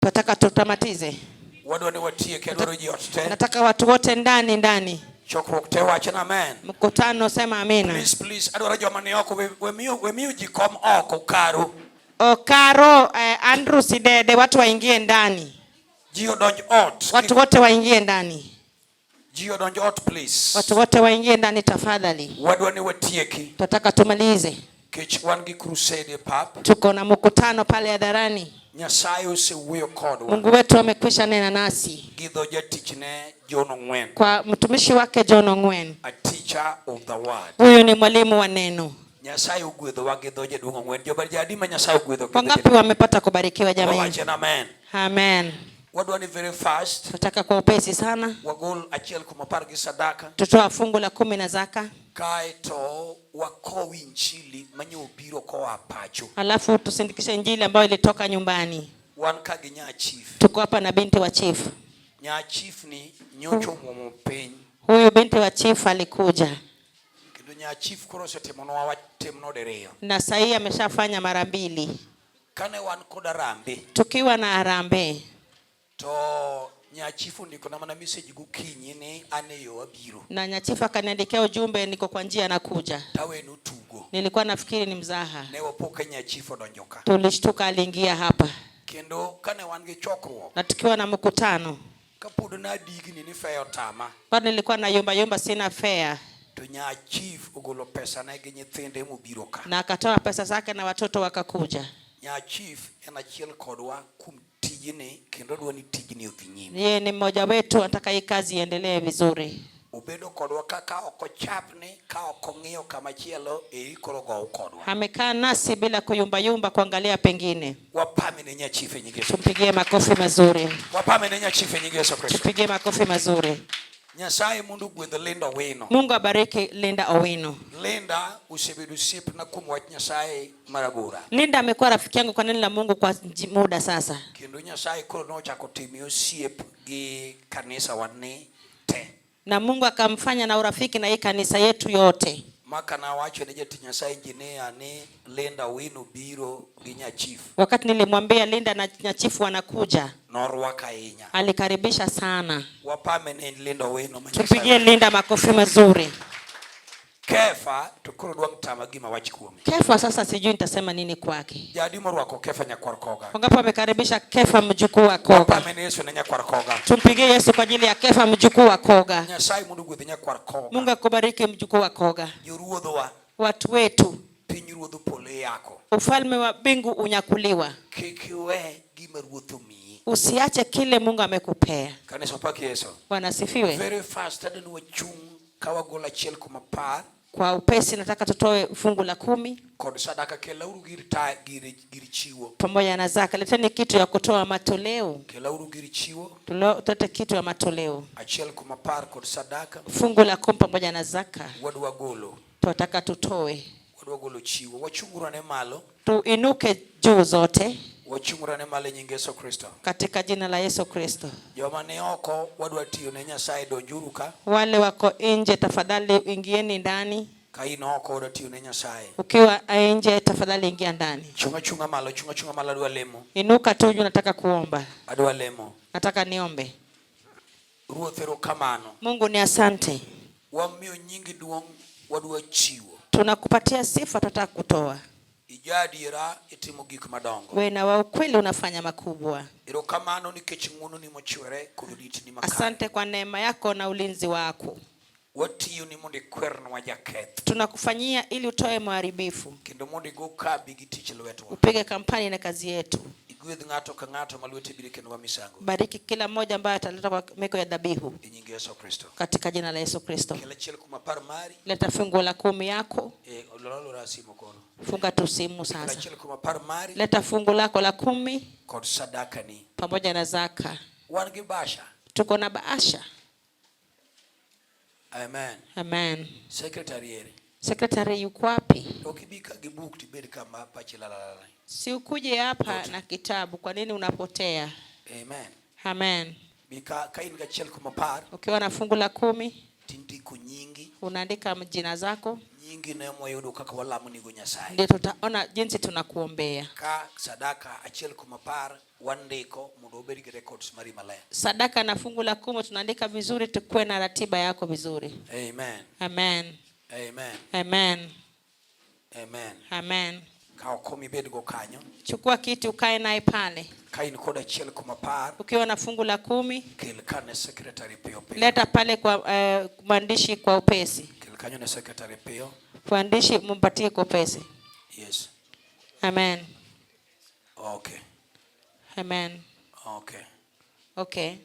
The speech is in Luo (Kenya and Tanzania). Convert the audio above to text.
Tunataka tutamatize. Wadwa ni watieke, adwaro ji ot te. Nataka watu wote ndani ndani. Chokruok te wach na amen. Mkutano sema amina. Please, please, adwaro joma ni oko, we miyo ji kom oko karu. Okaro, Andrew Sidede, watu waingie ndani. Ji odonj ot. Watu wote waingie ndani. Ji odonj ot, please. Watu wote waingie ndani tafadhali. Wadwa ni watieki. Tunataka tumalize. Kech wan gi crusade e pap. Tuko na mkutano pale hadharani. Nyasaye osewuoyo kodwa Mungu wetu amekwisha nena nasi gi dho jatichne John Ong'wen, kwa mtumishi wake John Ong'wen. a teacher of the word. Huyu ni mwalimu wa neno. Nyasaye ogwedhowa gi dho jaduong' Ong'wen. Joba jadi ma Nyasaye ogwedho gi dho Wangapi jaduong'. wamepata kubarikiwa jamani? Wawache na amen. Amen. Wadwa ni very fast. Tunataka kwa upesi sana Wagol 1% gi sadaka. tutoa fungu la 10 na zaka, Kaeto wakow injili manyo obiro koa pacho. Alafu tusindikishe injili ambayo ilitoka nyumbani. Wan ka gi nya chief. Tuko hapa na binti wa chief. Nya chief ni nyocha omuomo piny. Huyu binti wa chief alikuja Kendo nya chief koro osetimonwa wach timno diriyo. Na sahii ameshafanya mara mbili. Kane wan kod harambee Tukiwa na harambee, to nya chief ondikona mana message gokinyi ni an e yo abiro. Na nyachifu akaniandikia ujumbe, niko kwa njia nakuja. Taweno tugo. Nilikuwa nafikiri ni mzaha. Ne wapo ka nya chief odonjo ka. Tulishtuka aliingia hapa, Kendo kane wan gi chokruok na tukiwa na mkutano kapod nadigni ni fare otama bado nilikuwa na yumba yumba, sina fare, to nya chief ogolo pesa ne gi nyithinde mobiro ka. Na akatoa pesa zake na watoto wakakuja. Nya chief en achiel kodwa kuom tijni kendo odwa ni tijni odhi nyime. Yeye ni mmoja wetu, anataka hii kazi iendelee vizuri. Obedo kodwa ka ok ochapni ka ok ong'iyo kama chielo eri koro gow kodwa. Amekaa nasi bila kuyumbayumba, kuangalia pengine. Wapame ne nya chief e nying Yesu. Tumpigie makofi mazuri, Wapame ne nya chief e nying Yesu Kristo. Tupigie makofi mazuri. Nyasaye mondo ogwedh Linda Owino. Mungu abariki Linda Owino. Linda osebedo osiepna kuom wach Nyasaye marabora. Linda amekuwa rafiki yangu kwa neno la Mungu kwa muda sasa, Kendo Nyasaye koro nochako time osiep gi kanisa wani te. Na Mungu akamfanya na urafiki na hii kanisa yetu yote. Maka nawacho ne jatich Nyasaye engineer ni Linda Owino biro gi nya chief. Wakati nilimwambia Linda na nyachifu wanakuja, Norwako ahinya. Alikaribisha sana. Wapame ne Linda Owino ma Nyasaye. Tupigie Linda makofi mazuri. Kefa to koro dwang' tama gima wach kuome. Kefa sasa sijui nitasema nini kwake. Jadi morwako Kefa nyakwar Koga. Wangapi wamekaribisha Kefa mjukuu wa Koga? Wapame ne Yesu ne nyakwar Koga. Tumpigie Yesu kwa ajili ya Kefa mjukuu wa Koga. Nyasaye mondo ogwedh nyakwar Koga. Mungu akubariki mjukuu wa Koga. Joruodhwa Watu wetu, piny ruodh polo yako. Ufalme wa mbingu unyakuliwa. Kik iwe gima ruoth omiyi. Usiache kile Mungu amekupea. Kanisa pak Yesu. Bwana asifiwe. Very fast adwa ni wachung' ka wagolo 1/10 Kwa upesi nataka tutoe fungu la 10 kod sadaka kelauru gir ta gir chiwo. Pamoja na zaka. Leteni kitu ya kutoa matoleo. Kelauru gir chiwo. Tulete kitu ya matoleo. 1/10 kod sadaka. Fungu la 10 pamoja na zaka. Wadwa golo. Tunataka tutoe. Wadwa golo chiwo. Wachung'uru malo. Tuinuke juu zote Wachung'uru malo e nying Yesu Kristo. Katika jina la Yesu Kristo. Joma ni oko wadwa tiyo ne Nyasaye donjuru ka. Wale wako nje tafadhali ingieni ndani. Ka in oko wadwa tiyo ne Nyasaye. Ukiwa nje tafadhali ingia ndani. Chunga chunga malo, chunga chunga malo adwa lemo. Inuka tu juu, nataka kuomba. Adwa lemo. Nataka niombe. Ruoth erokamano. Mungu ni asante. Wamiyo nyingi duong' wadwa chiwo. Tunakupatia sifa, tunataka kutoa. Ija adiera itimo gik madongo. Wewe na wa ukweli unafanya makubwa. Erokamano nikech ng'wononi mochwere kod ritni makare. Asante kwa neema yako na ulinzi wako. Watiyo ni mondo ikwernwa jaketh. Tunakufanyia ili utoe mharibifu. Kendo mondo igo kambi gi tich lwetwa. Upige kampani na kazi yetu. Igwedh ng'ato ka ng'ato ma lwete biro kendo wa misango. Bariki kila mmoja ambaye ataleta kwa meko ya dhabihu. E nying Yesu Kristo. Katika jina la Yesu Kristo. Kel 1/10 mari. Leta fungu la 10 yako. E, lor alora simu kono. Funga tu simu Kel sasa. 1/10 mari. Leta fungu lako la 10 Kod sadakani. Pamoja na zaka. Wan gi bahasha. Tuko na bahasha. Amen. Amen. Secretary ere. Secretary yuko wapi? Ok ibi ka gi buk tibed kama pachi lalalala. Si ukuje hapa na kitabu, kwa nini unapotea? Amen. Amen. Bi ka in gi 1/10 Ukiwa na fungu la 10 tindiko nyingi unaandika jina zako, Nyingi ne mwayudo kaka walamonigo Nyasaye. Ndio tutaona jinsi tunakuombea. Ka sadaka 1/10 wandiko mondo wabed gi records mari maler. Sadaka na fungu la kumi tunaandika vizuri, tukuwe na ratiba yako vizuri. Amen. Amen. Amen. Amen. Amen. Amen. Kaw kom ibedgo kanyo. Chukua kiti ukae naye pale. Ka in kod 1/10, Ukiwa na fungu la kumi, kel ka ne secretary piyo piyo. Leta pale kwa mwandishi kwa upesi. Kel kanyo ne secretary piyo. Mwandishi mpatie kwa upesi. Yes. Amen. Okay. Amen. Okay. Okay.